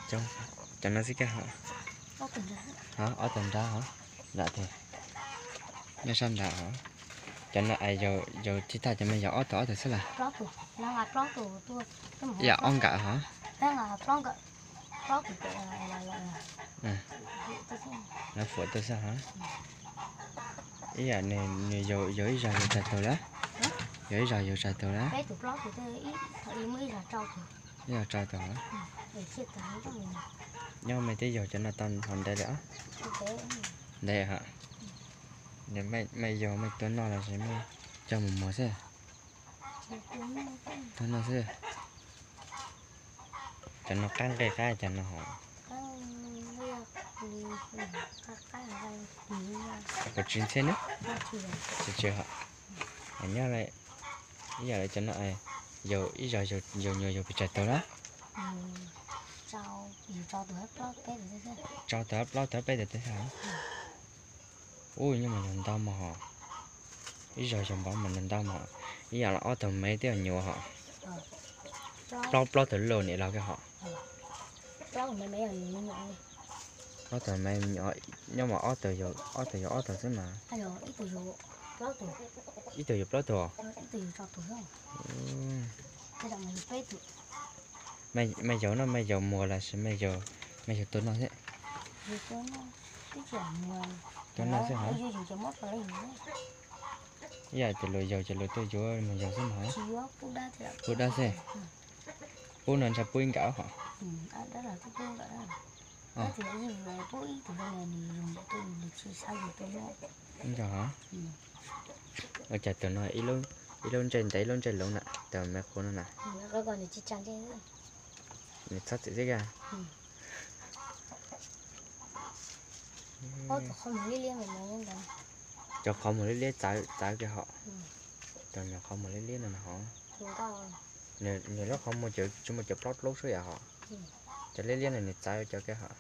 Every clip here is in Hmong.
Cov no xwb kawg hov. Ob tug nrad hov, nram tes, nyob sab nrad hov. Cov no yog tib tag cov me yog ob tug ob tug xwb las? Ib yam ob nkawm hov. Lawv fuam tuaj xwb hov. Ib yam nws yog ib zog yug tsawg tug lawm? Yog ib zog yug tsawg tug lawm? Ib zog tsawg tug. Nyob mej twb yug cov no tau hov ntev lawm? Ntev hov. Mej yug mej tua noj los sis mej coj mus muag xwb? Tua noj xwb. Cov no qab nqe qab cov no hov? Kaum tsib txhiab ne? Tsis tsw hov. Nyob ib yam li cov no, yug ib zog yug nyuam yug pes tsawg tug lawm? Rau tug hab plaub tug hab peb tug teb xwb. Ub, nyob mas yug ntau mog hov. Ib zog yug npaum mas yug ntau mog. Ib yam li ob tug me twb yog nyuam hov. Plaub, plaub tug lauj niam laug kawg hov. Plaub tug me, nyob mas ob tug, ob tug yug ob tug xwb mas. Ib tug yug plaub tug. Mej yug no mej yug muag los sis mej yug tua noj xwb? Tua noj xwb hov. Ib yam ces luag yug ces luag tuaj yuav mus yug xwb mas. Pub dab xwb. Pub no ntshai pub ib nkawm hov. Ua cas tus no ib lub ntsej ntev ib lub ntsej luv na, tus me qhuav no na. Nws txhob txwm xwb kag. Cov qhov muag liab liab txawv txawv kiag hov. Cov nyuam qhov muag liab liab no na hov. Nws lub qhov muag tsis muaj cov plaub dub sub yam hov. Cov liab liab no nws txawv cov kiag hov.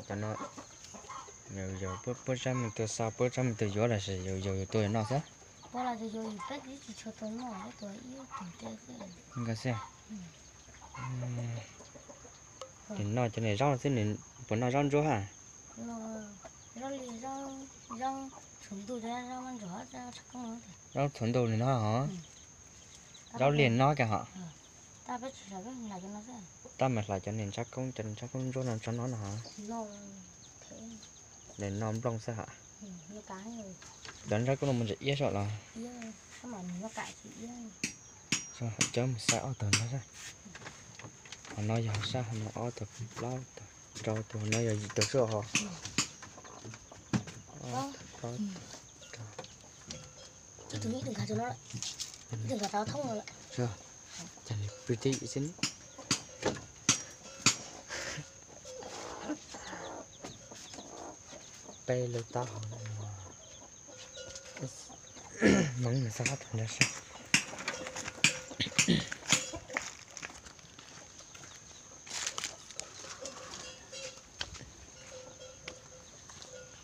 Cov no puab txhaj muaj tus xa, puab txhaj muaj tus yuav los sis yus yug yus tua yus noj xwb. Nkag xwb. Nws noj cov niag zaub xwb, nws puas noj zaub ntsuab hab? Zaub txhuv ntuj nws noj hov. Zaub liag noj kag hov. Tab mas hlais cov niag ntshav koob, cov ntshav koob ntsuab no tso noj no hov. Nws noj nplooj xwb hov. Cov ntshav koob no muaj ntsis iab soj los? Coj mus saib ob tug no sab. Hov no yog sab, hov no ob tug, plaub tug, rau tug, hov no yog yim tug sub hov. Ib tug nkag rau thoob no lawm. Cas nws pw tib xwb. Peb lub taub hau no. Hmoob nws xab qab tag nrho sab.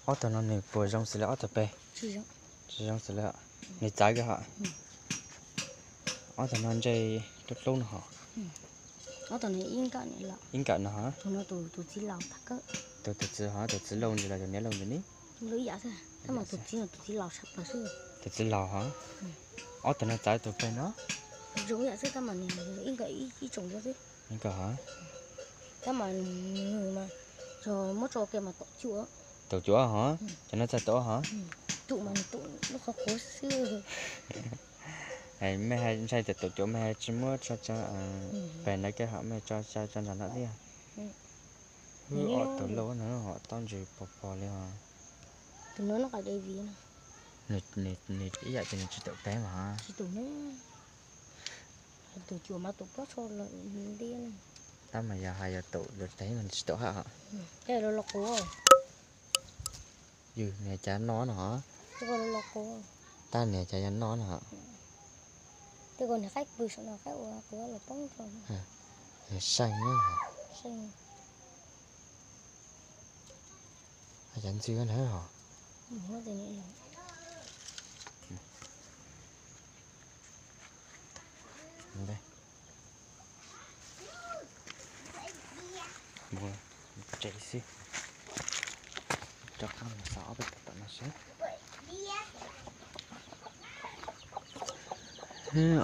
Ob tug no nws puas zoo xws li ob tug pem? Tsis zoo xws li, nws txawv kawg hov. Ob tug no ntsej dub dub no hov. Ib nkawm no hov. Tus tus txiv hov, tus txiv laus ntsis los tus niam laus ntsis ne? Tus txiv laus hov. Ob tug no txawv tus pem no? Ib nkawm hov. Tab mas nws mas yog muab tso ke mas taum cuam. Taum cuam hov, cov no txawj taum hov. Tus mas nws taum lub qhov quav xwb. Mej hais ntshai tias taum cuam mej hais tsis muab tso tso pem ntawd ke hov, mej tso tso nram no thiab. Wb ob tug lauj no hov, taub ntsws pos pos li hov. Tus no nws ib yam ces nws tsis taum pem mas. Tus cuam mas taum pob tsuas lawm ntiab. Tab mas yog hais yog taum lawm tes mas tsis taum hab hov. Yus niam cas noj no hov. Tab niam cas yog noj no hov. Tej ko niag qaib pw saum no qaib ua quav los poob rau. Seej na. Cov ntxwg na hov. Muab tes niam. Xwb, rov qab mus xauj ob peb tug tom no seb.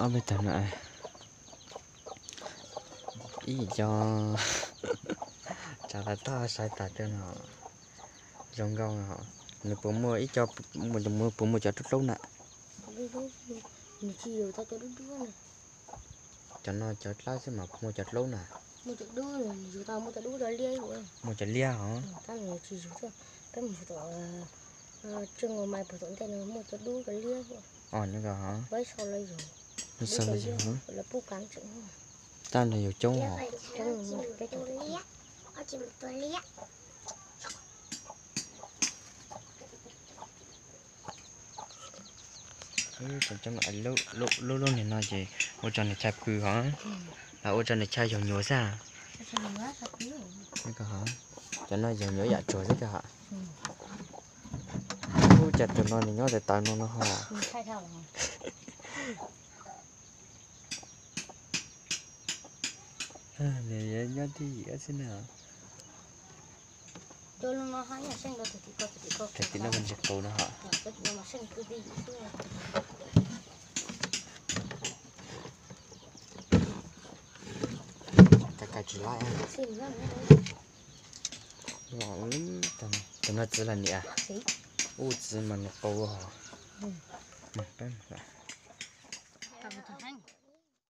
Ob peb tug no, ib co tsav tas toj sai tas tuaj no, zoo nkauj no. Nws puas muaj ib co, puas muaj cov dub dub na? Nws tsis yug tau cov dub dub na. Cov no cov dlawb xwb mas puas muaj cov dub na? Muaj cov dub, yug tau muaj cov dub cov liab. Muaj cov liab hos? Tab nws tsis yug thiab, peb mus tom Trương Ngô Mai puag tom ntej no muaj cov dub cov liab. Os, nyob ko hos. Peb sau lawv yug, sau lawv yug, lawv pub kav tseem. Tab nws yug coob hos. Coob, peb cov liab. Lub lub niag no ces ua rau nws chaw pw hos, los ua rau nws chaw yug nyuam xwb. Cov no yug nyuam yam tsuag xwb kawg hos. Ub, cas tus no nws nyob tawv tawv no no hos. Nws nyob tij yim xwb na. Tim no ntsis qus no hos. Ka ka tsis laib. Los li, tus no txiv los niam? Ub, txiv mas nws qus hos.